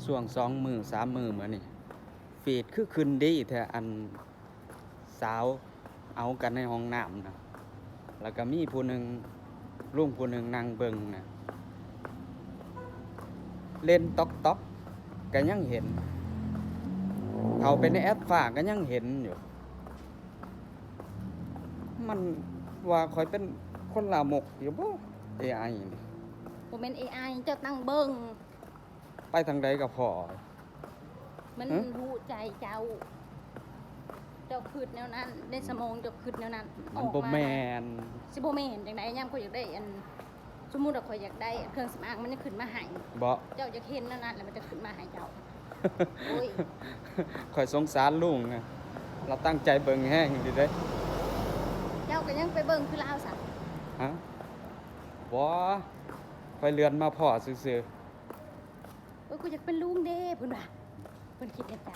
ຊ່ວງສອງມື້ສາມມື້ມານີ້ ຟີດຄືຂຶ້ນດີແທ້ ອັນສາວເອົາກັນໃນຫ້ອງນ້ຳນະ ແລ້ວກໍມີຜູ້ໜຶ່ງ ລຸງຜູ້ໜຶ່ງນັ່ງເບິ່ງນະ ເຫຼັ້ນຕອກໆ ກໍຍັງເຫັນ ເຂົ້າໄປໃນແອັບຟ້າກໍຍັງເຫັນຢູ່. ມັນວ່າຂ້ອຍເປັນຄົນລາມົກຢູ່ບໍ່ ເອໄອນີ້? ບໍ່ແມ່ນເອໄອ ເຈົ້າຕັ້ງເບິ່ງ ໄປທາງໃດກໍພໍ້ ມັນ ຮະ? ຮູ້ໃຈເຈົ້າ ເຈົ້າຄິດແນວນັ້ນ ໃນສະໝອງເຈົ້າຄິດແນວນັ້ນ ມັນບໍ່ແມ່ນ ຊິບໍ່ແມ່ນຈັ່ງໃດ? ຍາມຂ້ອຍຢາກໄດ້ອັນ ສົມມຸດວ່າຂ້ອຍຢາກໄດ້ເຄື່ອງສຳອາງ ມັນຈະຂຶ້ນມາໃຫ້ ບໍ່? ເຈົ້າຢາກເຫັນແນວນັ້ນ ແລ້ວມັນຈະຂຶ້ນມາໃຫ້ເຈົ້າ. ໂອ້ຍ ຂ້ອຍສົງສານລຸງນະ ລາວຕັ້ງໃຈເບິ່ງແຮງຢູ່ເດ້. ເຈົ້າກໍຍັງໄປເບິ່ງຄືລາວຊະ? ຮະ? ບໍ່ ຂ້ອຍເລື່ອນມາພໍ້ຊື່ໆ. ໂອ້ຍ ຂ້ອຍຢາກເປັນລຸງເດ້ ເພິ່ນວ່າ ເພິ່ນຄິດໃນໃຈ.